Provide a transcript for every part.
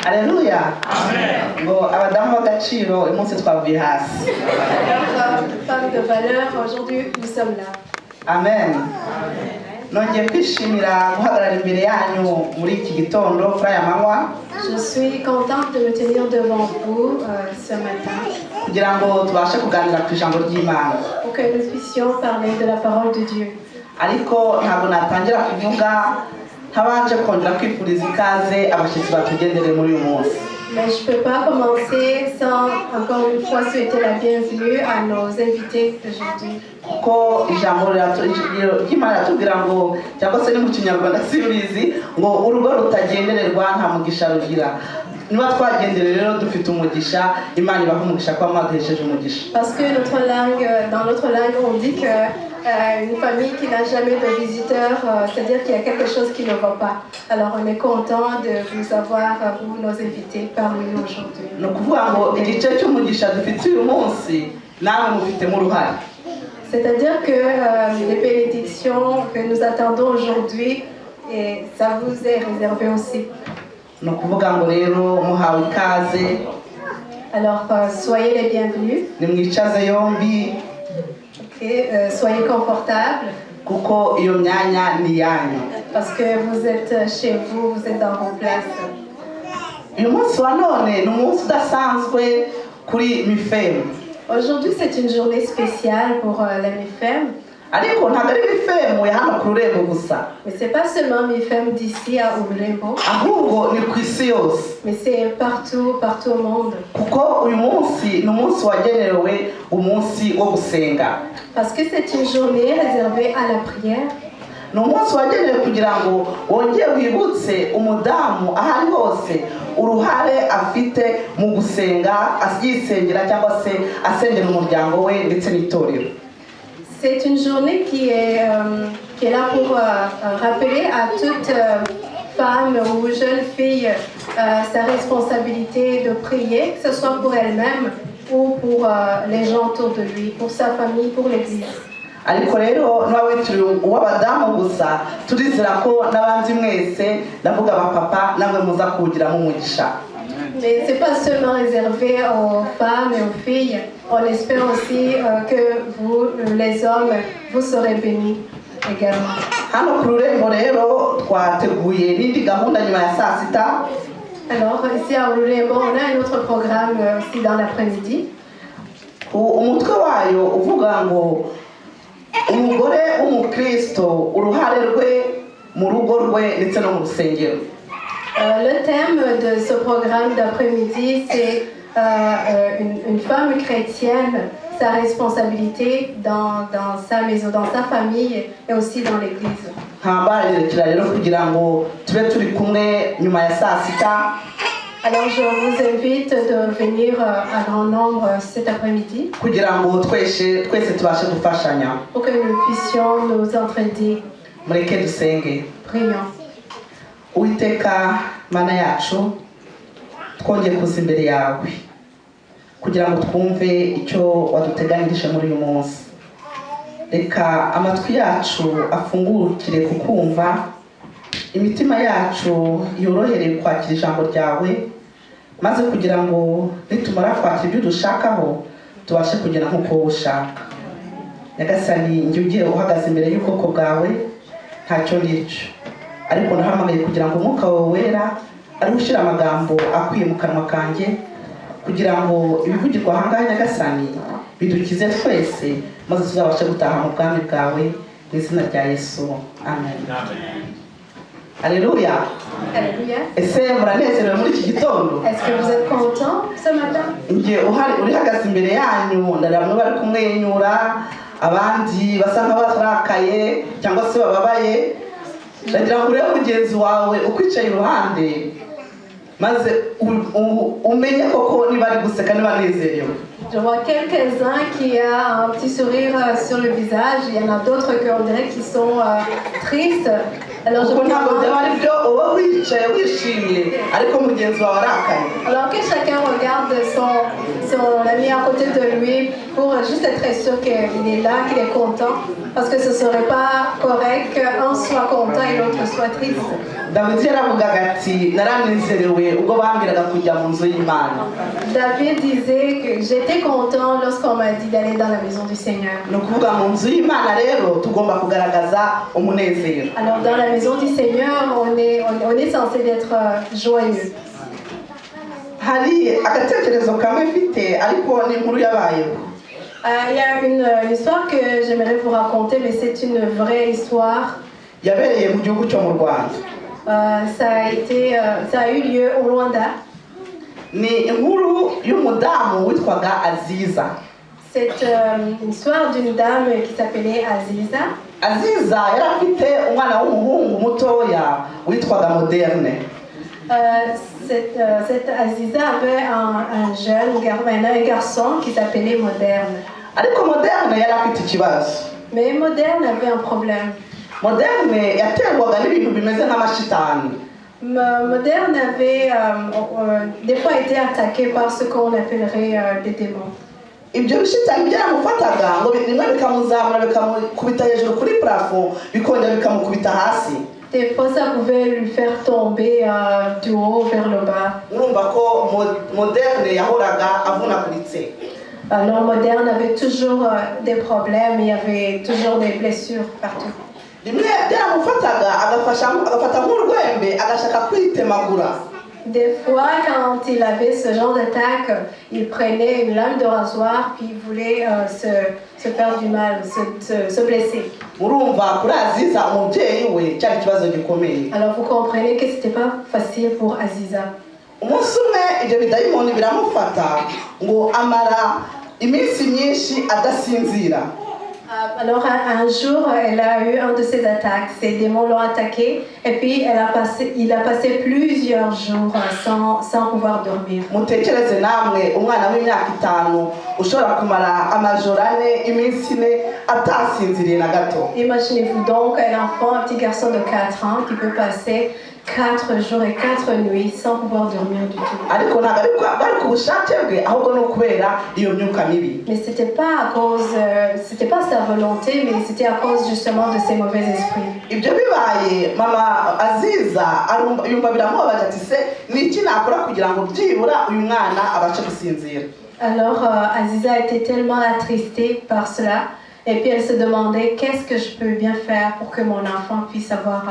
Aleluya. Ngo abadamu b'agaciro, uyu munsi twavuye hasi. Alors, femmes de valeur, aujourd'hui, nous sommes là. Amen. Nongeye kwishimira guhagarara imbere yanyu muri iki gitondo, kuri aya manywa, Je suis contente de me tenir devant vous ce matin kugira ngo tubashe kuganira ku ijambo ry'Imana. Pour que nous puissions parler de la parole de Dieu. Ariko ntabwo natangira kuvuga ntabanje kongera kwifuriza ikaze abashyitsi batugendereye muri uyu munsi. Mais je ne peux pas commencer sans encore une fois souhaiter la bienvenue à nos invités d'aujourd'hui. Kuko ijambo ry'Imana riratubwira ngo, cyangwa se ni mu Kinyarwanda simbizi, ngo urugo rutagendererwa nta mugisha rugira. Niba twagendereye rero dufite umugisha. Imana ibaha umugisha kuba mwaduhesheje umugisha. Parce que notre langue, dans notre langue, on dit que une famille qui n'a jamais de visiteurs, c'est-à-dire qu'il y a quelque chose qui ne va pas. Alors on est content de vous avoir, vous, nos invités, parmi nous aujourd'hui. Ni ukuvuga ngo igice cy'umugisha dufite uyu munsi namwe mufitemo uruhare. C'est-à-dire que les bénédictions que nous attendons aujourd'hui, et ça vous est réservé aussi. Ni ukuvuga ngo rero muhawe ikaze. Alors soyez les bienvenus, Nimwicaze yombi, ok, soyez confortables, kuko iyo myanya ni iyanyu. Parce que vous êtes chez vous, vous êtes dans vos places. Uyu munsi wa none ni umunsi udasanzwe kuri MIFEM. Aujourd'hui, c'est une journée spéciale pour la MIFEM. Ariko ntabwo ari MIFEM ya hano ku Rurembo gusa, Mais c'est pas seulement MIFEM d'ici à Ururembo, ahubwo ni ku isi yose, mais c'est partout, partout au monde. Kuko uyu munsi ni umunsi wagenewe umunsi wo gusenga. Parce que c'est une journée réservée à la prière. Ni umunsi wagenewe kugira ngo wongere wibutse umudamu aho ari hose uruhare afite mu gusenga, yisengera cyangwa se asengera umuryango we ndetse n'itorero. C'est une journée qui est là pour rappeler à toute femme ou jeune fille sa responsabilité de prier, que ce soit pour elle-même ou pour les gens autour de lui, pour sa famille, pour l'Église. Ariko rero niba witiriwe uw'abadamu gusa, turizera ko n'abandi mwese, ndavuga abapapa, namwe muza kuwugiramo umugisha. Mais c'est pas seulement réservé aux femmes et aux filles. On espère aussi que vous, les hommes, vous serez bénis également. Hano ku Rurembo rero twateguye n'indi gahunda nyuma ya saa sita. Alors ici à Ururembo, on a un autre programme aussi dans l'après-midi. Umutwe wayo uvuga ngo umugore w'umukristo, uruhare rwe mu rugo rwe ndetse no mu rusengero. Le thème de ce programme d'après-midi, c'est une femme chrétienne, sa responsabilité dans sa maison, dans sa famille et aussi dans l'église. Nkambarekera rero kugira ngo tube turi kumwe nyuma ya saa sita. Alors je vous invite de venir à grand nombre cet après-midi kugira ngo twese twese tubashe gufashanya. Pour que nous puissions nous entraider. Mureke dusenge. Prions. Uwiteka Mana yacu, twongeye kuza imbere yawe kugira ngo twumve icyo waduteganyirije muri uyu munsi. Reka amatwi yacu afungukire kukumva, imitima yacu yorohere kwakira ijambo ryawe, maze kugira ngo nitumara kwakira ibyo dushakaho tubashe kugera nk'uko wowe ushaka. Nyagasani, njye ugiye uhagaze imbere y'ubwoko bwawe ntacyo nicyo, ariko ndahamagaye kugira ngo Umwuka wawe Wera ari ushyira amagambo akwiye mu kanwa kanjye, kugira ngo ibivugirwa ahangaha, Nyagasani, bidukize twese, maze tuzabashe gutaha mu bwami bwawe. Mu izina rya Yesu, amen. Aleluya. Alléluia. Ese muranezerewe muri iki gitondo? Est-ce que vous êtes content ce matin? Njye uhari urihagaze imbere yanyu ndareba bamwe bari kumwenyura, abandi basa nk'abarakaye cyangwa se bababaye. Ndagira ngo urebe mugenzi wawe ukwicaye iruhande, maze umenye koko niba ari guseka, niba anezerewe. Je vois quelques-uns qui ont un petit sourire sur le visage. Il y en a d'autres qu'on dirait qui sont tristes. Alors je Kuko vous ntabwo demande, byaba ari byo Uba wicaye wishimye ariko mugenzi wawe arakaye. Alors que chacun regarde son ami à côté de lui pour juste être sûr qu'il est là, qu'il est content, parce que ce ne serait pas correct qu'un soit content et l'autre soit triste. Dawidi yaravugaga ati naranezerewe ubwo bambwiraga kujya mu nzu y'Imana. David disait que j'étais content lorsqu'on m'a dit d'aller dans la maison du Seigneur. Ni ukuvuga mu nzu y'Imana rero tugomba kugaragaza umunezero. Alors dans la maison du Seigneur, on est censé être joyeux. Hari agatekerezo kamwe mfite ariko ni inkuru yabayeho. Il y a une histoire que j'aimerais vous raconter, mais c'est une vraie histoire. Yabereye mu gihugu cyo mu Rwanda. Ça a eu lieu au Rwanda. Ni inkuru y'umudamu witwaga Aziza. C'est une histoire d'une dame qui s'appelait Aziza. Aziza yari afite umwana w'umuhungu mutoya witwaga Moderne. Cette Aziza avait un garçon qui s'appelait Moderne. Ariko Moderne yari afite ikibazo. Mais Moderne avait un problème. Moderne yaterwaga n'ibintu bimeze nk'amashitani. Moderne avait des fois été attaqué par ce qu'on appellerait des démons. Ibyo bishitani byaramufataga ngo rimwe bikamuzamura bikamukubita hejuru kuri plafond bikongera bikamukubita hasi. Des fois, ça pouvait lui faire tomber du haut vers le bas. Urumva ko Moderne yahoraga avunaguritse. Alors, Moderne avait toujours des problèmes, il y avait toujours des blessures partout. Rimwe byaramufataga agafasha agafata nk'urwembe agashaka kwitemagura. Des fois, quand il avait ce genre d'attaque, il prenait une lame de rasoir puis il voulait se faire du mal, se blesser. Urumva kuri Aziza umubyeyi we cyari ikibazo gikomeye. Alors vous comprenez que c'était pas facile pour Aziza. Umunsi umwe ibyo bidayimoni biramufata ngo amara iminsi myinshi adasinzira. Alors un jour, elle a eu un de ces attaques. Ces démons l'ont attaquée et puis il a passé plusieurs jours sans pouvoir dormir. Mutekereze namwe umwana w'imyaka 5 ushobora kumara amajoro ane iminsi ine atasinziriye na gato. Imaginez-vous donc un enfant, un petit garçon de 4 ans qui peut passer 4 jours et 4 nuits sans pouvoir dormir du tout. Ariko ntabwo ari bari ku bushake bwe ahubwo ni ukubera iyo myuka mibi. Mais c'était pas sa volonté, mais c'était à cause justement de ces mauvais esprits. Ibyo bibaye mama Aziza arumva- yumva biramubabaje ati se ni iki nakora kugira ngo byibura uyu mwana abashe gusinzira. Alors Aziza était tellement attristée par cela, et puis elle se demandait qu'est-ce que je peux bien faire pour que mon enfant puisse avoir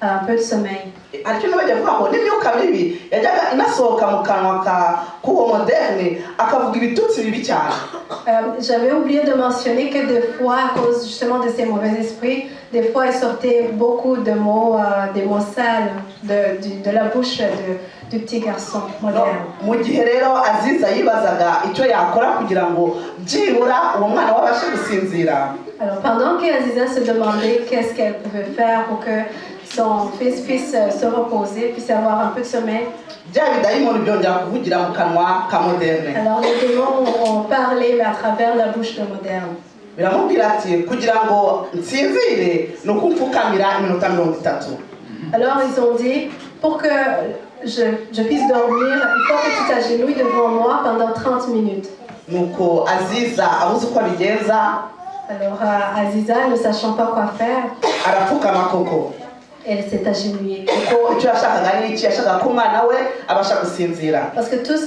un peu de sommeil. Aricyo nabajya avuga ngo n'imyuka mibi yajyaga inasohoka mu kanwa ka k'uwo Moderne akavuga ibitutsi bibi cyane. J'avais oublié de mentionner que des fois, à cause justement de ces mauvais esprits, des fois il sortait beaucoup de mots, des mots sales de la bouche du petit garçon Moderne. Mu gihe rero Aziza yibazaga icyo yakora kugira ngo byibura uwo mwana we abashe gusinzira, Alors pendant que Aziza se demandait qu'est-ce qu'elle pouvait faire pour que son fils puisse se reposer, puisse avoir un peu de sommeil, bya bidayimoni byongera kuvugira mu kanwa ka Moderne. Alors les démons ont parlé, mais à travers la bouche de Moderne. Biramubwira ati kugira ngo nsinzire ni uko mfukamira iminota 30. Alors ils ont dit, pour que je puisse dormir, il faut que tu t'agenouilles devant moi pendant 30 minutes. Nuko Aziza abuze uko abigenza. Alors Aziza, ne sachant pas quoi faire, arapfukama koko. Elle s'est agenouillée. Kuko icyo yashakaga ni iki yashakaga ko umwana we abasha gusinzira. Parce que tout ce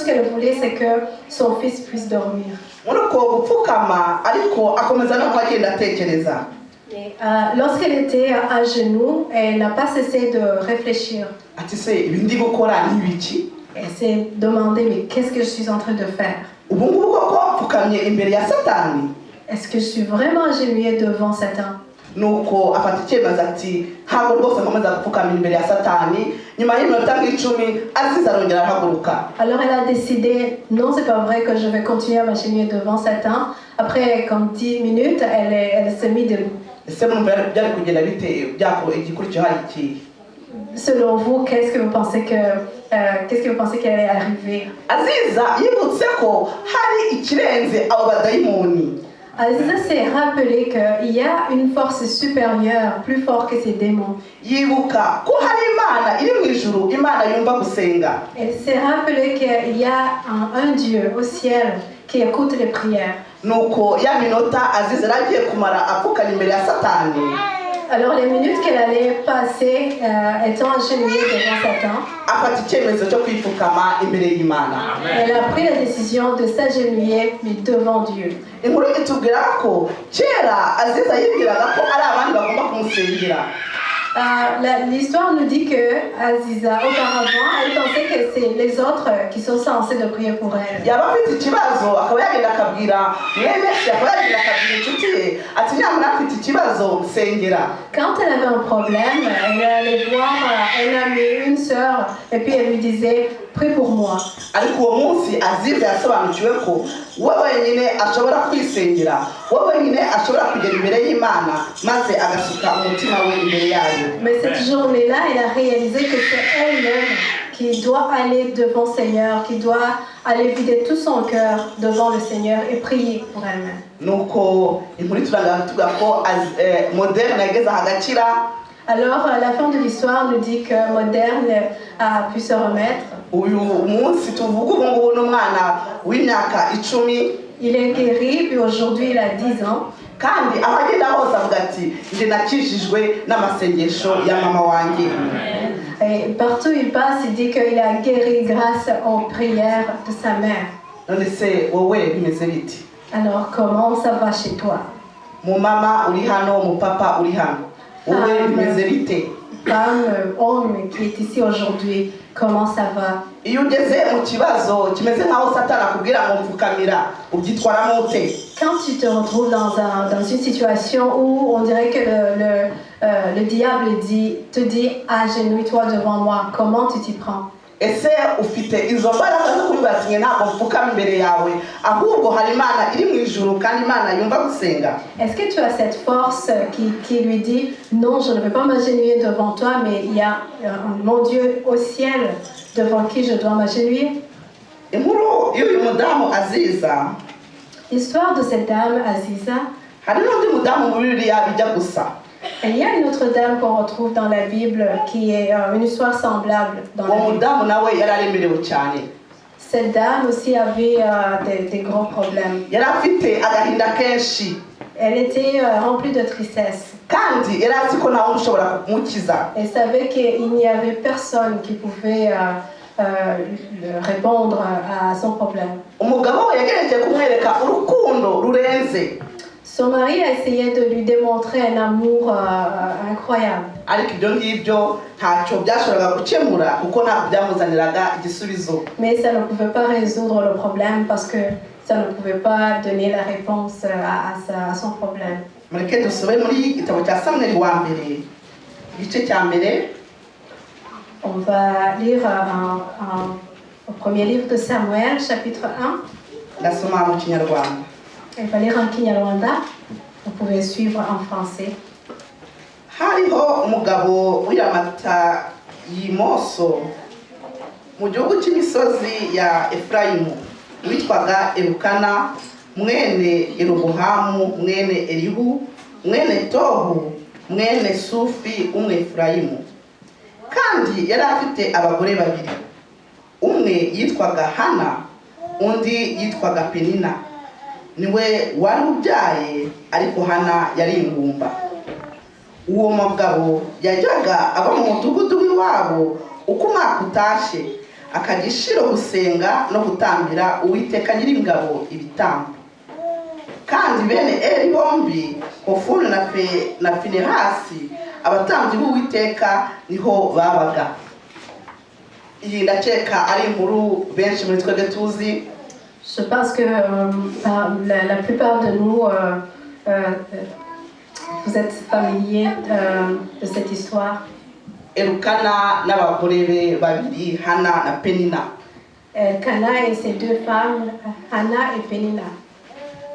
qu'elle voulait, c'est que son fils puisse dormir. Muri uko gupfukama ariko akomeza no agenda atekereza. Et lorsqu'elle était à genoux, elle n'a pas cessé de réfléchir. Ati se ibi ndi gukora ni ibiki? Elle s'est demandé, mais qu'est-ce que je suis en train de faire? Ubu ngubu koko mfukamye imbere ya Satani? Est-ce que je suis vraiment agenouillée devant Satan? Nuko afata icyemezo ati ntabwo rwose nkomeza gupfukamira imbere ya Satani nyuma y'iminota nk'icumi Aziza arongera arahaguruka. Alors elle a décidé, non, c'est pas vrai que je vais continuer à m'agenouiller devant Satan. Après comme 10 minutes, elle s'est mise debout. Ese murumva byari kugenda bite byako igikurikiyeho hari ikihe? Selon vous, qu'est-ce que vous pensez qu'elle est arrivée? Aziza yibutse ko hari ikirenze abo badayimoni. Aziza s'est rappelé qu'il y a une force supérieure, plus forte que ces démons. Yibuka ko hari Imana iri mu ijuru, Imana yumva gusenga. Elle s'est rappelé qu'il y a un Dieu au ciel qui écoute les prières. Nuko ya minota Aziza yari agiye kumara apfukanye imbere ya Satani, Alors les minutes qu'elle allait passer étant agenouillée devant Satan, afata icyemezo cyo kwipfukama imbere y'Imana. Elle a pris la décision de s'agenouiller, mais devant Dieu. Inkuru itubwira ko kera Aziza yibwiraga ko ari abandi bagomba kumusengera. L'histoire nous dit que Aziza, auparavant, elle pensait que c'est les autres qui sont censés de prier pour elle. Yaba afite ikibazo akaba yagenda akabwira mwene se, akaba yagenda akabwira inshuti ye ati nyamara afite ikibazo, nsengera. Quand elle avait un problème, elle allait voir un ami, une sœur, et puis elle lui disait: «Prie pour moi.» Ariko uwo munsi Aziza yasobanukiwe ko we wenyine ashobora kwisengera, we wenyine ashobora kugera imbere y'Imana maze agasuka umutima we imbere yayo. Mais cette journée-là, elle a réalisé que c'est elle-même qui doit aller devant le Seigneur, qui doit aller vider tout son cœur devant le Seigneur et prier pour elle-même. Nuko inkuru ituranga tuvuga ko Moderne yageze aha agakira. Alors, la fin de l'histoire nous dit que Moderne a pu se remettre. Uyu munsi tuvuga ubu ngubu n'umwana w'imyaka 10. Il est guéri, puis aujourd'hui il a 10 ans. Kandi aho agenda hose avuga ati njye nakijijwe n'amasengesho ya mama wanjye. Et partout où il passe, il dit qu'il a guéri grâce aux prières de sa mère. None se wowe bimeze bite? Alors, comment ça va chez toi? Mu mama uri hano, mu papa uri hano, wowe bimeze bite? Femme, homme qui est ici aujourd'hui, comment ça va? Iyo ugeze mu kibazo kimeze nk'aho Satani akubwira ngo mfukamira, ubyitwaramo ute? Quand tu te retrouves dans une situation où on dirait que le diable te dit: «Agenouille-toi devant moi», comment tu t'y prends? Ese ufite izo mbaraga zo kuvuga ati ntabwo mfukama imbere yawe, ahubwo hari Imana iri mu ijuru kandi Imana yumva gusenga? Est-ce que tu as cette force qui lui dit: «Non, je ne vais pas m'agenouiller devant toi, mais il y a mon Dieu au ciel devant qui je dois m'agenouiller»? Inkuru y'uyu mudamu Aziza, L'histoire de cette dame Aziza, hari n'undi mudamu muri Bibiliya bijya gusa. Il y a une autre dame qu'on retrouve dans la Bible qui est une histoire semblable dans la Uwo Bible. Mudamu nawe yari aremerewe cyane. Cette dame aussi avait des gros problèmes. Yari afite agahinda kenshi. Elle était remplie de tristesse. Kandi yari azi ko nta wundi ushobora kumukiza. Elle savait qu'il n'y avait personne qui pouvait répondre à son problème. Umugabo we yagerageje kumwereka urukundo rurenze. Son mari a essayé de lui démontrer un amour incroyable. Ariko ibyo ngibyo ntacyo byashoboraga gukemura kuko ntabwo byamuzaniraga igisubizo. Mais ça ne pouvait pas résoudre le problème parce que ça ne pouvait pas donner la réponse à son problème. Mureke dusome muri igitabo cya Samweli wa mbere, igice cya mbere. On va lire au premier livre de Samuel, chapitre 1. Ndasoma mu Kinyarwanda. On va lire en Kinyarwanda. Vous pouvez suivre en français. Hariho umugabo w'i Ramatayimu mu gihugu cy'imisozi ya Efurayimu witwaga Elukana, mwene Yerobohamu, mwene Elihu, mwene Tohu, mwene Sufi w'Umwefurayimu. Kandi yari afite abagore babiri, umwe yitwaga Hana, undi yitwaga Penina, niwe wari ubyaye, ariko Hana yari ingumba. Uwo mugabo yajyaga ava mu mudugudu w'iwabo uko umwaka utashye, akajya i Shilo gusenga no gutambira Uwiteka Nyiringabo ibitambo. Kandi bene Eli bombi, Hofuni na Finehasi, abatambyi b'Uwiteka, niho babaga. Iyi ndakeka ari inkuru benshi muri twebwe tuzi. Je pense que la plupart de nous, vous êtes familiers de cette histoire. Elukana n'abagore be babiri, Hana na Penina. Elkana et ses deux femmes, Hannah et Penina.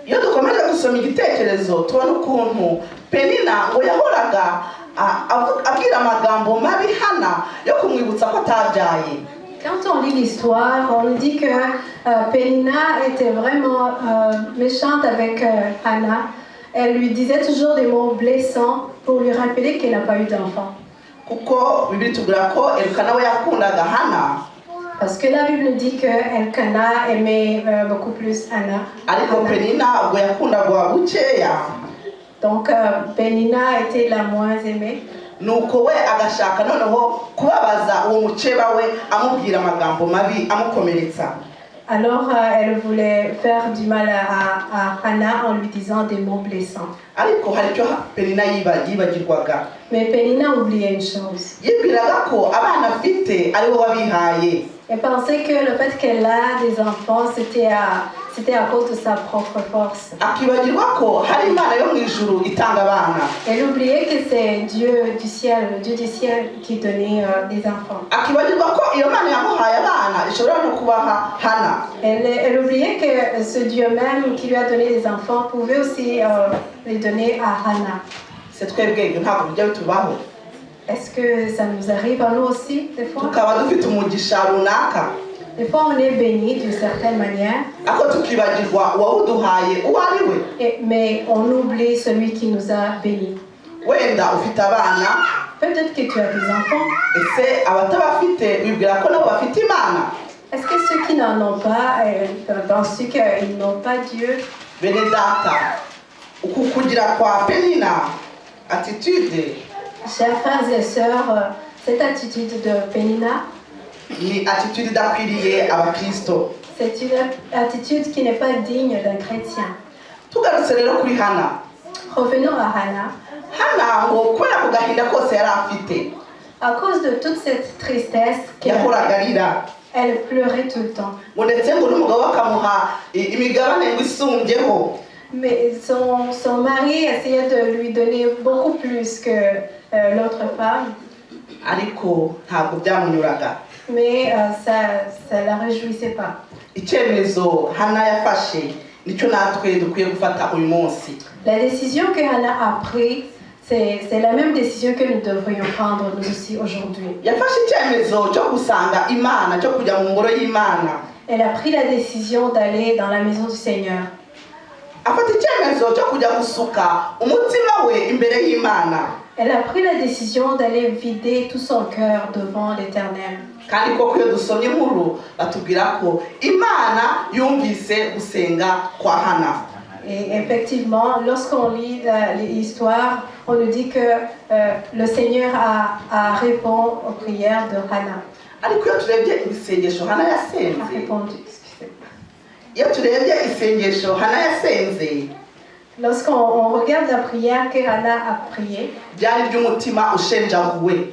Iyo dukomeje gusoma igitekerezo, tubona ukuntu Penina ngo yahoraga abwira amagambo mabi Hana yo kumwibutsa ko atabyaye. Quand on lit l'histoire, on nous dit que Pénina était vraiment méchante avec Hannah. Elle lui disait toujours des mots blessants pour lui rappeler qu'elle n'a pas eu d'enfant. Kuko Bibiliya itubwira ko Elukana we yakundaga Hana. Parce que la Bible nous dit que Elkana aimait beaucoup plus Anna. Ariko Hannah. Penina ubwo yakundaga bukeya. Donc Pénina était la moins aimée. Nuko we agashaka noneho kubabaza uwo mukeba we amubwira amagambo mabi amukomeretsa. Alors elle voulait faire du mal à Hannah en lui disant des mots blessants. Ariko hari icyo Penina yibagirwaga. Mais Pénina oubliait une chose. Yibwiraga ko abana afite ari we wabihaye. Elle pensait que le fait qu'elle a des enfants, c'était à cause de sa propre force. Akibagirwa ko hari Imana yo mu ijuru itanga abana. Elle oubliait que c'est Dieu du ciel, le Dieu du ciel qui donnait des enfants. Akibagirwa ko iyo Mana yamuhaye abana ishobora no kubaha Hana. Elle oubliait que ce Dieu même qui lui a donné des enfants pouvait aussi les donner à Hannah. Se twebwe ibyo ntabwo bijya bitubaho? Est-ce que ça nous arrive à nous aussi, des fois? Tukaba dufite umugisha runaka. Des fois, on est béni d'une certaine manière, ariko tukibagirwa uwawuduhaye uwo ari we. Mais on oublie celui qui nous a bénis. Wenda ufite abana. Peut-être que tu as des enfants. Ese abatabafite bibwira ko nabo bafite Imana? Est-ce que ceux qui n'en ont pas pensent qu'ils n'ont pas Dieu? Bene data, uku kugira kwa Penina attitude, Chers frères et sœurs, cette attitude de Pénina, ni attitude idakwiriye abakristo. C'est une attitude qui n'est pas digne d'un chrétien. Tugarutse rero kuri Hana. Revenons à Hannah. Hana ngo kubera ku gahinda kose yari afite, À cause de toute cette tristesse qu'elle yahoraga arira. Elle pleurait tout le temps. Ngo ndetse ngo n'umugabo we akamuha imigabane ngo isumbyeho. Mais son mari essayait de lui donner beaucoup plus que l'autre femme, ariko ntabwo byamunyuraga. Mais ça ne la réjouissait pas. Icyemezo Hana yafashe nicyo natwe dukwiye gufata uyu munsi. La décision que Hannah a prise, c'est la même décision que nous devrions prendre nous aussi aujourd'hui. Yafashe icyemezo cyo gusanga Imana, cyo kujya mu ngoro y'Imana. Elle a pris la décision d'aller dans la maison du Seigneur. Afata icyemezo cyo kujya gusuka umutima we imbere y'Imana. Elle a pris la décision d'aller vider tout son cœur devant l'Éternel. Kandi koko iyo dusomye inkuru batubwira ko Imana yumvise gusenga kwa Hana. Et effectivement, lorsqu'on lit l'histoire, on nous dit que le Seigneur a répondu aux prières de Hannah. Ariko iyo turebye isengesho Hana A yasenze, répondu, excusez. Iyo turebye isengesho Hana yasenze, Lorsqu'on on regarde la prière que Hannah a priée, byari iby'umutima ushenjaguwe.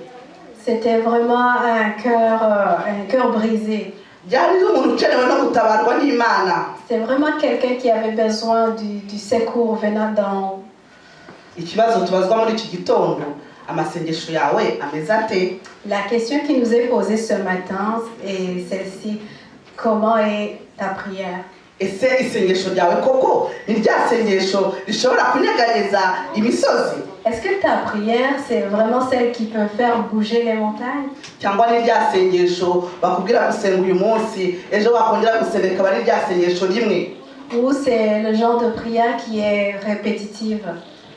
C'était vraiment un cœur brisé. Byari iby'umuntu ukenewe no gutabarwa n'Imana. C'est vraiment quelqu'un qui avait besoin du secours venant d'en haut. Ikibazo tubazwa muri iki gitondo, amasengesho yawe ameze ate? La question qui nous est posée ce matin est celle-ci. Comment est ta prière? Ese isengesho ryawe koko ni rya sengesho rishobora kunyeganyeza imisozi? Est-ce que ta prière, c'est vraiment celle qui peut faire bouger les montagnes? Cyangwa ni rya sengesho bakubwira gusenga uyu munsi, ejo wakongera gusenga rikaba ari rya sengesho rimwe? Ou c'est le genre de prière qui est répétitive?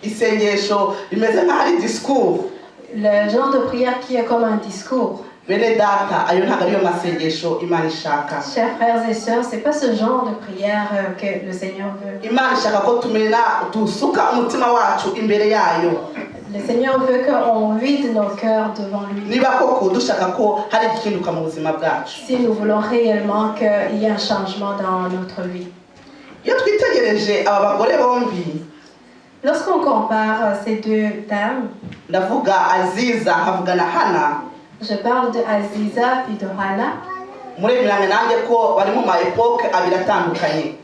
Isengesho rimeze nk'aho ari disikuru. Le genre de prière qui est comme un discours. Bene data, ayo ntabwo ariyo masengesho Imana ishaka. Chers frères et sœurs, c'est pas ce genre de prière que le Seigneur veut. Imana ishaka ko tumena dusuka umutima wacu imbere yayo. Le Seigneur veut qu'on vide nos cœurs devant lui. Niba koko dushaka ko hari igihinduka mu buzima bwacu. Si nous voulons réellement qu'il y ait un changement dans notre vie. Iyo twitegereje aba bagore bombi, Lorsqu'on compare ces deux dames, ndavuga Aziza nkavuga na Hana, je parle de Aziza puis de Hannah, muremeranya nanjye ko bari mu ma époques abiri atandukanye.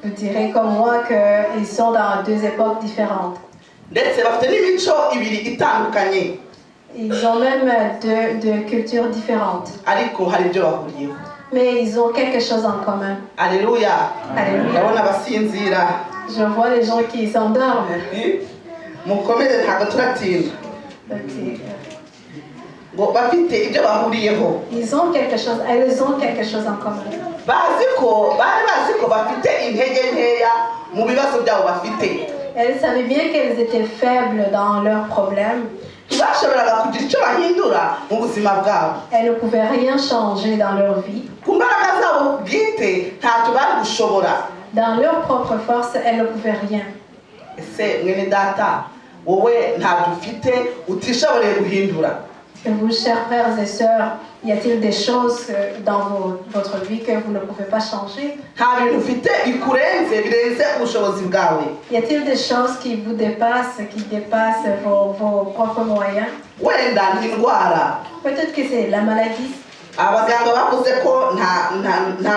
vous direz comme moi qu'ils sont dans deux époques différentes. Ndetse bafite n'imico ibiri itandukanye. Ils ont même deux cultures différentes. Ariko hari ibyo bahuriyeho. Mais ils ont quelque chose en commun. Aleluya. Alléluia. Ndabona abasinzira. Je vois les gens qui s'endorment. Mukomeze, ntabwo turatinda. Ok. Ngo bafite ibyo bahuriyeho. Ils ont quelque chose, elles ont quelque chose en commun. Bazi ko bari bazi ko bafite intege nkeya mu bibazo byabo bafite. Elles savaient bien qu'elles étaient faibles dans leurs problèmes. Ntibashoboraga kugira icyo bahindura mu buzima bwabo. Elles ne pouvaient rien changer dans leur vie. Ku mbaraga zabo bwite ntacyo bari gushobora. Dans leur propre force, elles ne pouvaient rien. Ese mwene data wowe ntabyo ufite utishoboreye guhindura? Et vous, chers frères et sœurs, y a-t-il des choses dans votre vie que vous ne pouvez pas changer? Nta bintu ufite bikurenze birenze ubushobozi bwawe? Y a-t-il des choses qui vous dépassent, qui dépassent vos propres moyens? Wenda ni indwara. Peut-être que c'est la maladie. Abaganga bavuze ko nta nta nta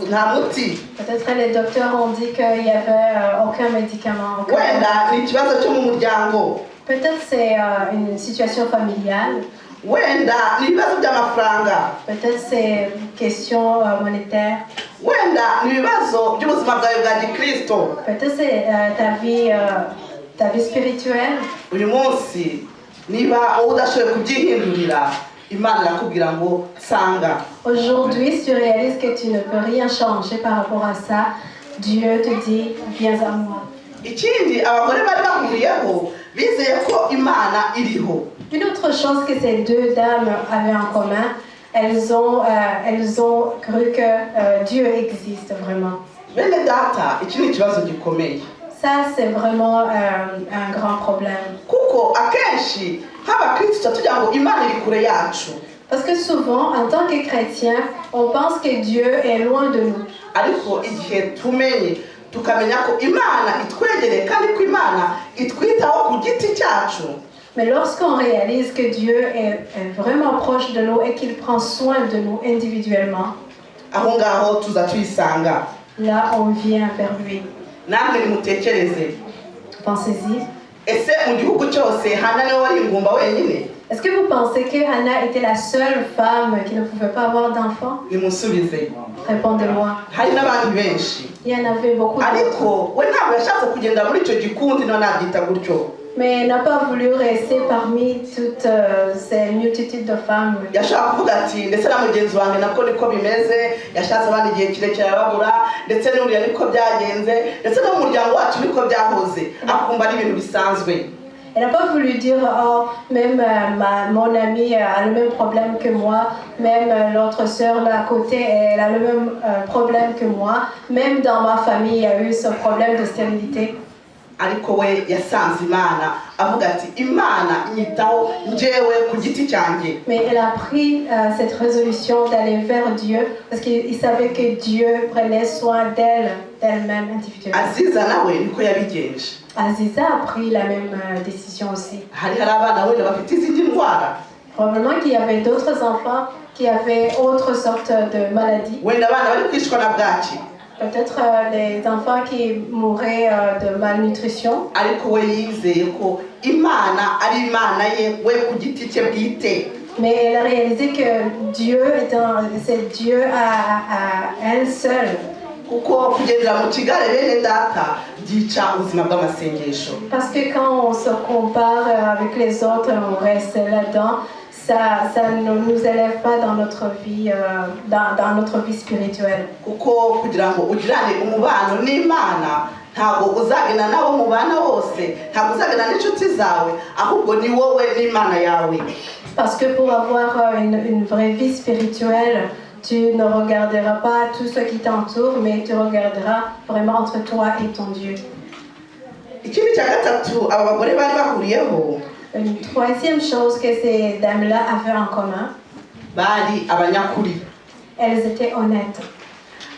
nta muti. Peut-être que les docteurs ont dit qu'il n'y avait aucun médicament. Wenda ni ikibazo cyo mu muryango. Peut-être c'est une situation familiale. Wenda ni ibibazo by'amafaranga. Peut-être c'est une question monétaire. Wenda ni ibibazo by'ubuzima bwawe bwa gikristo. Peut-être c'est ta vie spirituelle. Uyu munsi niba wowe udashoboye kubyihindurira Imana irakubwira ngo nsanga. Aujourd'hui, si tu réalises que tu ne peux rien changer par rapport à ça, Dieu te dit, viens à moi. Ikindi abagore bari bahuriyeho bizeye ko Imana iriho. Une autre chose que ces deux dames avaient en commun, elles ont cru que Dieu existe vraiment. Bene data iki ni ikibazo gikomeye. Ça, c'est vraiment un grand problème. Kuko akenshi nk'abakristo tuba tugira ngo Imana iri kure yacu. Parce que souvent, en tant que chrétien, on pense que Dieu est loin de nous. Ariko igihe tumenye tukamenya ko Imana itwegereye kandi ko Imana itwitaho ku giti cyacu, Mais lorsqu'on réalise que Dieu est vraiment proche de nous et qu'il prend soin de nous individuellement, aho ngaho tuza tuyisanga. Là, on vient vers lui. Namwe nimutekereze. Pensez-y. Ese mu gihugu cyose Hana niwe wari ingumba wenyine? Est-ce que vous pensez que Hannah était la seule femme qui ne pouvait pas avoir d'enfant? Nimusubize. Répondez-moi. Hari n'abandi benshi. Il y en avait beaucoup d'autres. Ariko we ntabwo yashatse kugenda muri icyo gikundi no nabyita gutyo. Mais elle n'a pas voulu rester parmi toutes ces multitudes de femmes. Yashobora kuvuga ati ndetse na mugenzi wanjye nako niko bimeze yashatse abandi igihe kirekire arababura ndetse n'uriya niko byagenze ndetse no mu muryango wacu niko byahoze akumva ari ibintu bisanzwe. Elle n'a pas voulu dire, oh, même mon amie a le même problème que moi, même l'autre sœur là à côté, elle a le même problème que moi, même dans ma famille, il y a eu ce problème de stérilité. Ariko we yasanze Imana avuga ati Imana inyitaho njyewe ku giti cyanjye. Mais elle a pris cette résolution d'aller vers Dieu parce qu'il savait que Dieu prenait soin d'elle, d'elle-même individuellement. Aziza nawe niko yabigenje. Aziza a pris la même décision aussi. Hari hari abana wenda bafite izindi ndwara. Probablement qu'il y avait d'autres enfants qui avaient autre sorte de maladies. Wenda abana bari kwicwa na bwaki. Peut-être les enfants qui mouraient de malnutrition. Ariko we yizeye ko Imana ari Imana ye we ku giti cye bwite. Mais elle a réalisé que Dieu c'est Dieu à elle seule. Kuko kugendera mu kigare bene data byica ubuzima bw'amasengesho. Parce que quand on se compare avec les autres, on reste là-dedans, ça ne nous élève pas dans notre vie, dans notre vie spirituelle. Kuko kugira ngo ugirane umubano n'Imana ntabwo uzagenda n'abo mubana bose ntabwo uzagenda n'inshuti zawe ahubwo ni wowe n'Imana yawe. Parce que pour avoir une vraie vie spirituelle, tu ne regarderas pas tout ce qui t'entoure, mais tu regarderas vraiment entre toi et ton Dieu. Ikindi cya gatatu aba bagore bari bahuriyeho, Une troisième chose que ces dames-là avaient en commun, bari abanyakuri. Elles étaient honnêtes.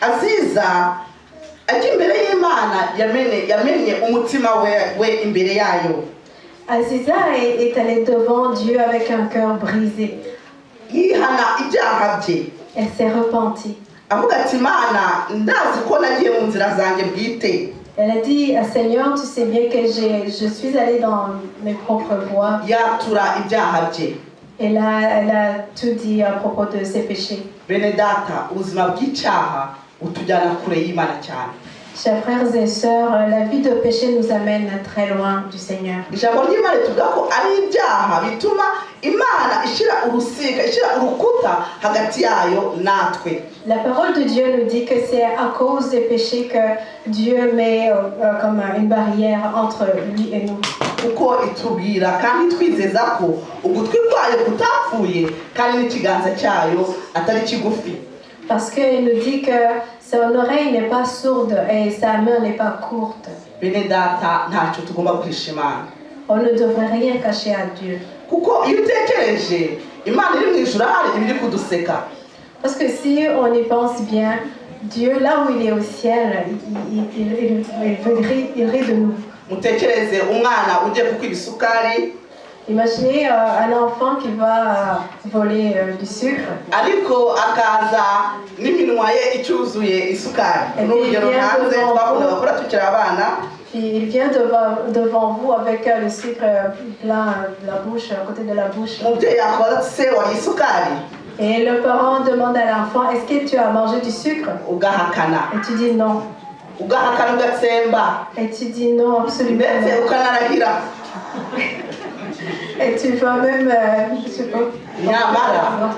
Aziza ajya imbere y'Imana yamene yamennye umutima we we imbere yayo. Aziza est allée devant Dieu avec un cœur brisé. Yihana ibyaha bye. Elle s'est repentie. Avuga ati Imana ndazi ko nagiye mu nzira zanjye bwite. Elle a dit, Seigneur, tu sais bien que je suis allée dans mes propres voies. Yatura ibyaha bye. Elle a tout dit à propos de ses péchés. Bene data ubuzima bw'icyaha butujyana kure y'Imana cyane. Chers frères et sœurs, la vie de péché nous amène très loin du Seigneur. Ijambo ry'Imana rivuga ko ari ibyaha bituma Imana ishyira urusika, ishyira urukuta hagati yayo natwe. La parole de Dieu nous dit que c'est à cause des péchés que Dieu met comme une barrière entre lui et nous. Kuko itubwira kandi twizeza ko ugutwi kwayo kutapfuye kandi n'ikiganza cyayo atari kigufi. Parce qu'il nous dit que son oreille n'est pas sourde et sa main n'est pas courte. Bene data, ntacyo tugomba guhisha Imana. On ne devrait rien cacher à Dieu. Kuko iyo utekereje Imana iri mu ijuru ahari iba iri kuduseka. Parce que si on y pense bien, Dieu, là où il est au ciel, il rit de nous. Mutekereze umwana ugiye kukwiba isukari. Imaginez un enfant qui va voler du sucre. Ariko akaza n'iminwa ye icyuzuye isukari. Ni urugero ntanze twakundaga gukora tukiri abana. Puis il vient devant vous avec le sucre plein de la bouche, à côté de la bouche. Umubyeyi yakubaza ati se wariye isukari? Et le parent demande à l'enfant, est-ce que tu as mangé du sucre? Ugahakana. Et tu dis non. Ugahakana ugatsemba. Et tu dis non, absolument ndetse non. Ukanarahira. Et tu vas même, je sais pas. Nyamara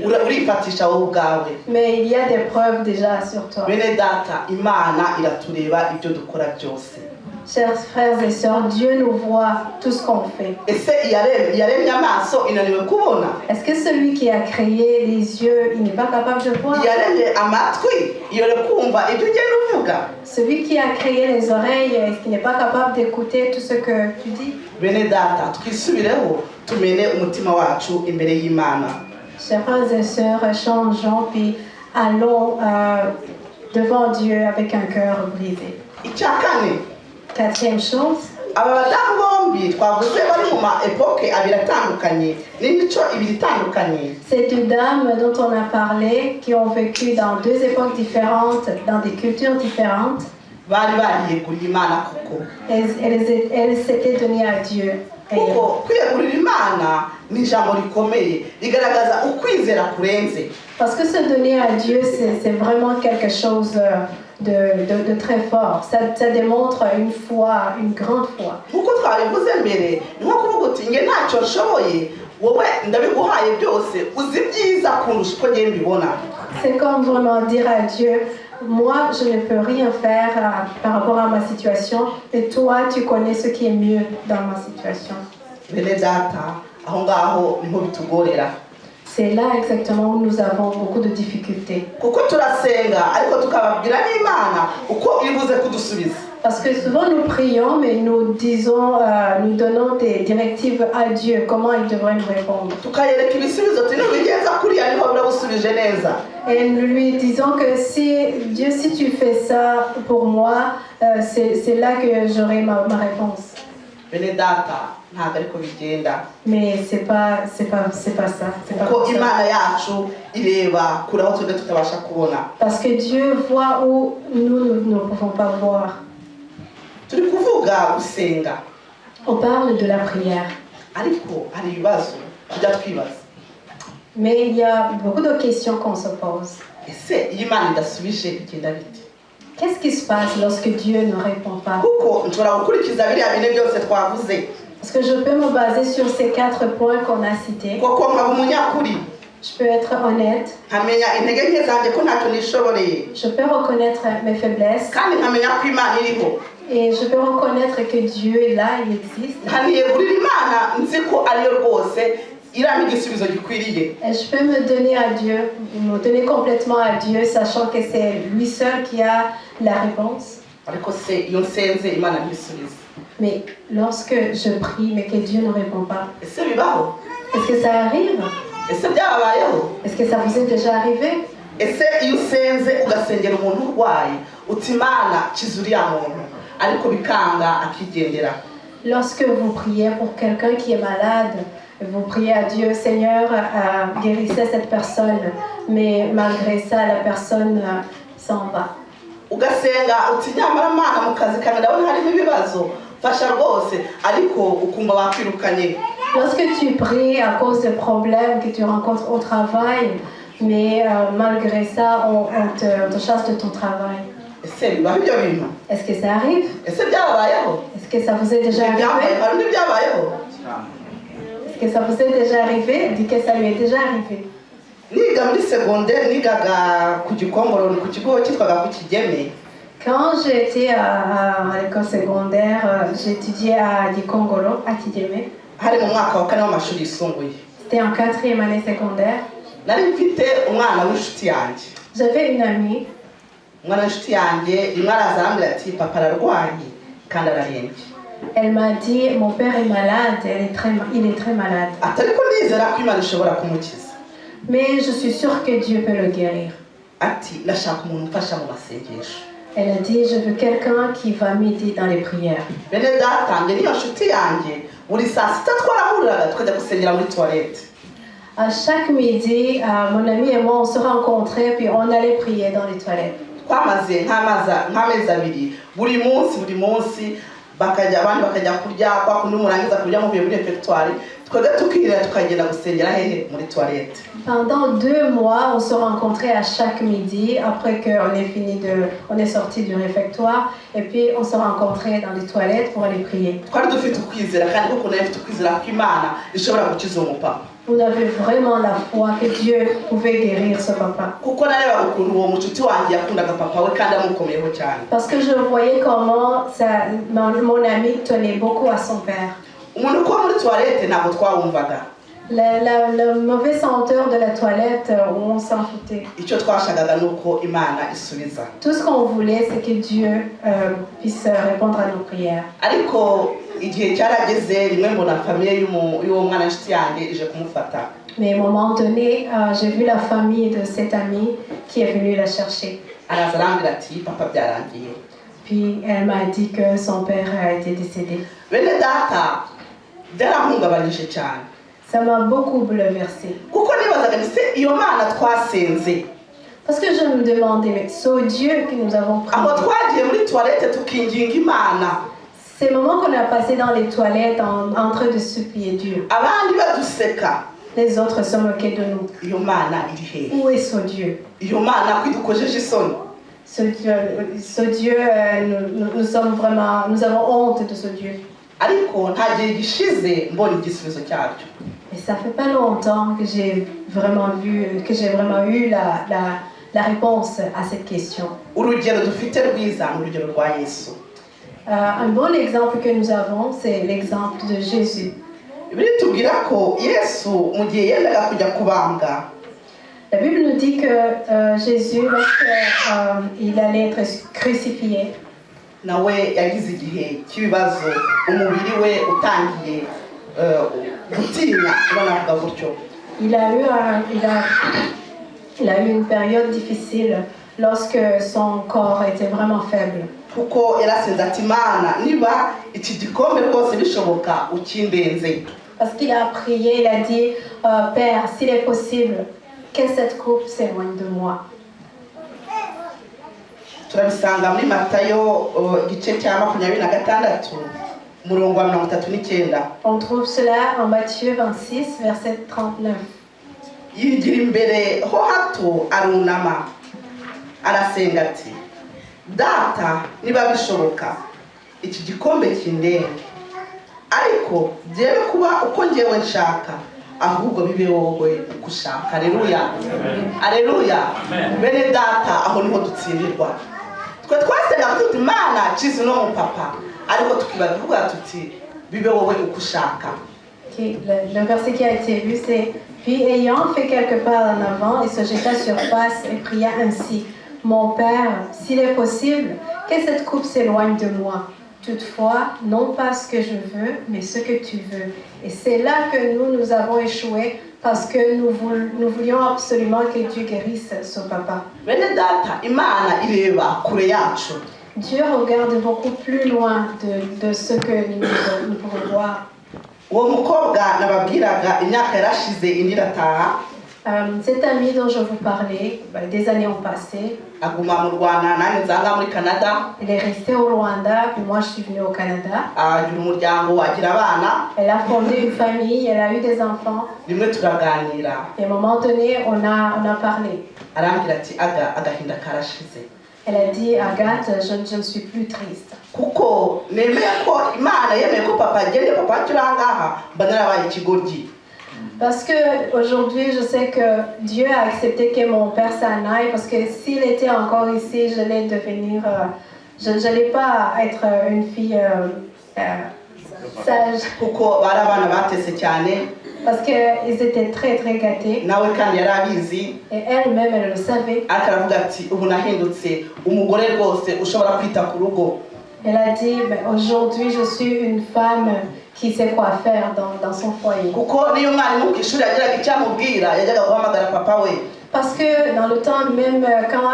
ura- urifatisha wowe ubwawe. Mais il y a des preuves déjà sur toi. Bene data, Imana iratureba ibyo dukora byose. Chers frères et sœurs, Dieu nous voit tout ce qu'on fait. Ese iyaremye iyaremye amaso inaniwe kubona? Est-ce que celui qui a créé les yeux, il n'est pas capable de voir? Iyaremye amatwi iyore kumva ibyo ugenda uvuga? Celui qui a créé les oreilles, est-ce qu'il n'est pas capable d'écouter tout ce que tu dis? Bene data, twisubireho tumene umutima wacu imbere y'Imana. Chers frères et sœurs, changeons puis allons devant Dieu avec un cœur brisé. Icya kane. Quatrième chose, aba badamu bombi twavuze bari mu ma époques abiri atandukanye n'imico ibiri itandukanye. Ces deux dames dont on a parlé, qui ont vécu dans deux époques différentes, dans des cultures différentes, bari bariyeguriye Imana koko. elles s'étaient données à Dieu. Kuko kwiyegurira Imana ni ijambo rikomeye rigaragaza ukwizera kurenze. Parce que se donner à Dieu, c'est vraiment quelque chose de très fort. Ça démontre une foi, une grande foi. Nk'uko twabivuze mbere, ni nko kuvuga uti nge ntacyo nshoboye, wowe ndabiguhaye byose, uzi ibyiza kundusha uko ngiye mbibona. C'est comme vraiment dire à Dieu, moi, je ne peux rien faire par rapport à ma situation, et toi, tu connais ce qui est mieux dans ma situation. Bene data, aho ngaho niho bitugorera. C'est là exactement où nous avons beaucoup de difficultés. Kuko turasenga ariko tukababwira n'Imana uko iri buze kudusubiza. Parce que souvent nous prions, mais nous disons, nous donnons des directives à Dieu, comment il devrait nous répondre. Tukayereka ibisubizo ati nubigenza kuriya niho birabusubije neza. Et nous lui disons que si Dieu, si tu fais ça pour moi, c'est là que j'aurai ma réponse. Bene data, ntabwo ariko bigenda. Mais c'est pas ça. C'est pas Kuko comme ça. Imana yacu ireba kure aho twebwe tutabasha kubona. Parce que Dieu voit où nous, nous ne pouvons pas voir. Turi kuvuga gusenga. On parle de la prière. Ariko hari ibibazo tujya twibaza. Mais il y a beaucoup de questions qu'on se pose. Ese iyo Imana idasubije bigenda bite? Qu'est-ce qui se passe lorsque Dieu ne répond pas? Kuko nshobora gukurikiza biriya bine byose twavuze. Parce que je peux me baser sur ces quatre points qu'on a cités. Koko nkaba umunyakuri. Je peux être honnête. Nkamenya intege nke zanjye ko ntacyo nishoboreye. Je peux reconnaître mes faiblesses. Kandi nkamenya ko Imana iriho. Et je peux reconnaître que Dieu est là, il existe. Nkaniyegurira Imana nzi ko ariyo rwose irampa igisubizo gikwiriye. Et je peux me donner à Dieu, me donner complètement à Dieu, sachant que c'est lui seul qui a la réponse. Ariko se iyo nsenze Imana ntisubize? Mais lorsque je prie, mais que Dieu ne répond pas, Ese bibaho? Est-ce que ça arrive? Ese byababayeho? Est-ce que ça vous est déjà arrivé? Ese iyo usenze ugasengera umuntu urwaye uti Imana kiza uriya muntu ariko bikanga akigendera? Lorsque vous priez pour quelqu'un qui est malade, vous priez à Dieu, Seigneur, guérissez cette personne, mais malgré ça, la personne s'en va. Ugasenga uti nyamara Mana mu kazi kawe ndabona harimo ibibazo fasha rwose ariko ukumva bakwirukanye. Lorsque tu pries à cause de problèmes que tu rencontres au travail, mais malgré ça, on te chasse de ton travail. Ese Ese bibaho ibyo bintu? Est-ce que ça arrive? Ese byabayeho? Est-ce que ça vous est déjà arrivé? Byabaye hari undi byabayeho? Est-ce que ça vous est déjà arrivé? Dit que ça lui est déjà arrivé. Niga muri segonderi nigaga ku Gikongoro ni ku kigo cyitwaga ku Kigeme. Quand j'étais à l'école secondaire, j'étudiais à Gikongoro, à Kigeme. Hari mu mwaka wa kane w'amashuri yisumbuye. C'était en quatrième année secondaire. Nari mfite umwana w'inshuti yanjye. J'avais une amie. Umwana w'inshuti yanjye rimwe araza arambwira ati papa ararwaye kandi ararembye. Elle m'a dit, mon père est malade, il est très malade. Ati ariko ndizera ko Imana ishobora kumukiza. Mais je suis sûre que Dieu peut le guérir. Ati ndashaka umuntu umfasha mu masengesho. Elle a dit, je veux quelqu'un qui va m'aider dans les prières. Bene data njye niyo nshuti yanjye buri saa sita twarahuriraga tukajya gusengera muri toilette. À chaque midi, mon ami et moi, on se rencontrait puis on allait prier dans les toilettes. Twamaze nk'amezi 2 buri munsi buri munsi bakajya abandi bakajya kurya kwa kundi murangiza kurya muvuye muri réfectoire twebwe tukirira tukagenda gusengera hehe muri toilette. Pendant 2 mois, on se rencontrait à chaque midi après qu'on ait fini de, on est sorti du réfectoire et puis on se rencontrait dans les toilettes pour aller prier. Twari dufite ukwizera kandi kuko nari mfite ukwizera ko Imana ishobora gukiza uwo mupapa. On avait vraiment la foi que Dieu pouvait guérir ce papa. Kuko narebaga ukuntu uwo mucuti wanjye yakundaga papa we kandi amukomeyeho cyane. Parce que je voyais comment mon ami tenait beaucoup à son père. Umuntu uko muri toilette ntabwo twawumvaga. La mauvaise senteur de la toilette, on s'en foutait. Icyo twashakaga ni uko Imana isubiza. Tout ce qu'on voulait, c'est que Dieu puisse répondre à nos prières. Ariko igihe cyarageze rimwe mbona famille y'uwo mwana inshuti yanjye ije kumufata. Mais à un moment donné, j'ai vu la famille de cette amie qui est venue la chercher. Araza arambwira ati papa byarangiye. Puis elle m'a dit que son père a été décédé. Bene data byarahungabanyije cyane. Ça m'a beaucoup bouleversée. Kuko nibazaga nti se iyo Mana twasenze. Parce que je me demandais, mais ce Dieu que nous avons prié. Aho twagiye muri toilette tukinginga Imana. Ces moments qu'on a passés dans les toilettes en train de supplier Dieu. Abandi baduseka. Les autres se moquaient de nous. Iyo Mana iri hehe? Où est ce Dieu? Iyo Mana kwidukojeje isoni. Ce Dieu, nous sommes vraiment, nous avons honte de ce Dieu. Ariko nta gihe gishize mbona igisubizo cyabyo. Mais ça fait pas longtemps que j'ai vraiment vu, que j'ai vraiment eu la réponse à cette question. Urugero dufite rwiza ni urugero rwa Yesu. Un bon exemple que nous avons, c'est l'exemple de Jésus. Bibiliya itubwira ko Yesu mu gihe yendaga kujya kubambwa. La Bible nous dit que Jésus, lorsque il allait être crucifié, nawe yagize igihe cy'ibibazo umubiri we utangiye gutinya banavuga gutyo. Il a eu une période difficile lorsque son corps était vraiment faible. Kuko yarasenze ati Mana niba iki gikombe rwose bishoboka ukindenze. Parce qu'il a prié, il a dit Père, s'il est possible, que cette coupe s'éloigne de moi. Turabisanga muri Matayo igice cya 26 umurongo wa 39. On trouve cela en Matthieu 26 verset 39. Yigira imbere ho hato arunama arasenga ati Data niba bishoboka iki gikombe kindenge ariko byere kuba uko ngewe nshaka ahubwo bibe wowe uko ushaka. Haleluya, haleluya. Bene data aho niho dutsindirwa. Twe twasenga tuti Mana kiza no mupapa ariko tukibavuga tuti bibe wowe uko ushaka. Le verset qui a été lu, c'est: Puis ayant fait quelques pas en avant, il se jeta sur face et pria ainsi: Mon Père, s'il est possible, que cette coupe s'éloigne de moi. Toutefois, non pas ce que je veux, mais ce que tu veux. Et c'est là que nous, nous avons échoué, parce que nous voulions absolument que Dieu guérisse son papa. Bene data, Imana ireba kure yacu. Dieu regarde beaucoup plus loin de ce que nous pouvons voir. Uwo mukobwa nababwiraga imyaka yarashize indi irataha. Cet ami dont je vous parlais, des années ont passé. Aguma mu Rwanda, nanjye nzanga muri Canada. Elle est restée au Rwanda, puis moi je suis venue au Canada. Agira umuryango, agira abana. Elle a fondé une famille, elle a eu des enfants. Rimwe turaganira. Et à un moment donné, on a parlé. Arambwira ati aga agahinda karashize. Elle a dit, Agathe, je ne suis plus triste. Kuko nemeye ko Imana yemeye ko papa agende, papa akiri aha ngaha mba narabaye ikigoryi. Parce que aujourd'hui, je sais que Dieu a accepté que mon père s'en aille, parce que s'il était encore ici, j'allais devenir, je n'allais pas être une fille sage, Kuko bari abana batese cyane. Parce qu'ils étaient très très gâtés. Nawe kandi yari abizi. Et elle-même, elle le savait. Ariko aravuga ati ubu nahindutse umugore rwose ushobora kwita ku rugo. Elle a dit, ben, aujourd'hui, je suis une femme qui sait quoi faire dans son foyer. Kuko niyo umwarimu ku ishuri yagiraga icyo amubwira yajyaga guhamagara papa we. Parce que dans le temps, même quand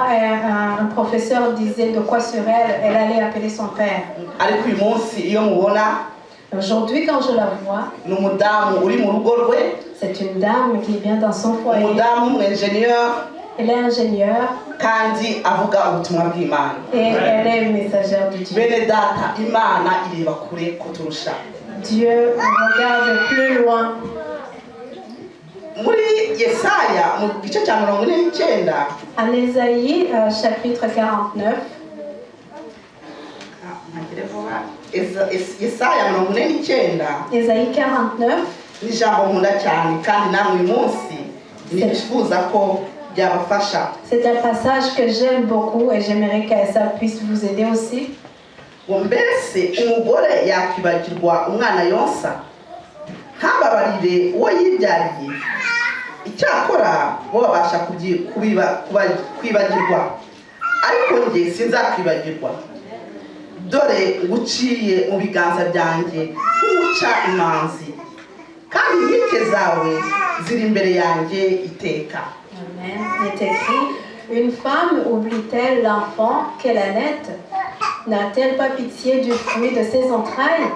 un professeur disait de quoi sur elle, elle allait appeler son père. Ariko uyu munsi iyo mubona, Aujourd'hui, quand je la vois, ni umudamu uri mu rugo rwe. C'est une dame qui vient dans son foyer. Umudamu w'umwenjeniyeri. Elle est ingénieure Kandi avuga ubutumwa bw'Imana. Et elle est messagère de Dieu. Bene data, Imana ireba kure kuturusha. Dieu regarde plus loin. Muri Yesaya mu gice cya 49, En Ésaïe, chapitre 49, Ah, ntagire vuba. Yesaya 49, Ésaïe 49, ni ijambo nkunda cyane kandi namwe uyu munsi nifuza ko byabafasha. C'est un passage que j'aime beaucoup et j'aimerais que ça puisse vous aider aussi. Ngo mbese umugore yakwibagirwa umwana yonsa ntababarire uwo yibyariye? Icyakora bo babasha kwibagirwa, ariko njye sinzakwibagirwa. Dore nguciye mu biganza byanjye nk'uca imanzi, kandi inkike zawe ziri imbere yanjye iteka. Amen. Il est écrit, une femme oublie-t-elle l'enfant qu'elle allaite? N'a-t-elle pas pitié du fruit de ses entrailles?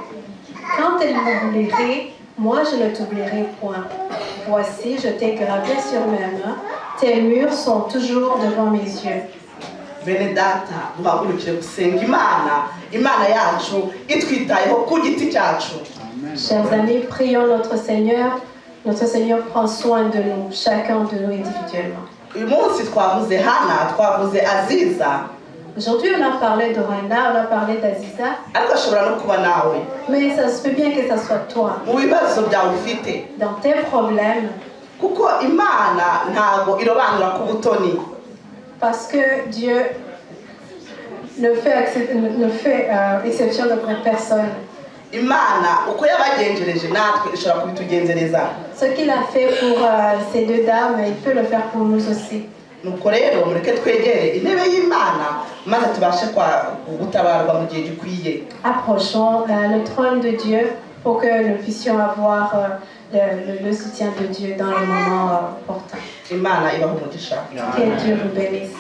Quand elle m'oublierait, moi je ne t'oublierai point. Voici, je t'ai gravé sur mes mains, tes murs sont toujours devant mes yeux. Bene data, duhagurukire gusenga Imana. Imana yacu itwitayeho ku giti cyacu. Chers amis, prions notre Seigneur. Notre Seigneur prend soin de nous, chacun de nous individuellement. Uyu munsi twavuze Hana, twavuze Aziza. Aujourd'hui, on a parlé de Hana, on a parlé d'Aziza, Ariko ashobora no kuba nawe. Mais ça se peut bien que ça soit toi. Mu bibazo byawe ufite. Dans tes problèmes, Kuko Imana ntago irobanura ku butoni. Parce que Dieu ne fait exception de personne. Imana uko yabagenjereje natwe ishobora kubitugenzereza. Ce qu'il a fait pour ces deux dames, il peut le faire pour nous aussi. Nuko rero mureke twegere intebe y'Imana maze tubashe gutabarwa mu gihe gikwiye. Approchons le trône de Dieu pour que nous puissions avoir le soutien de Dieu dans les moments opportuns. Imana ibahe umugisha. Que Dieu vous bénisse.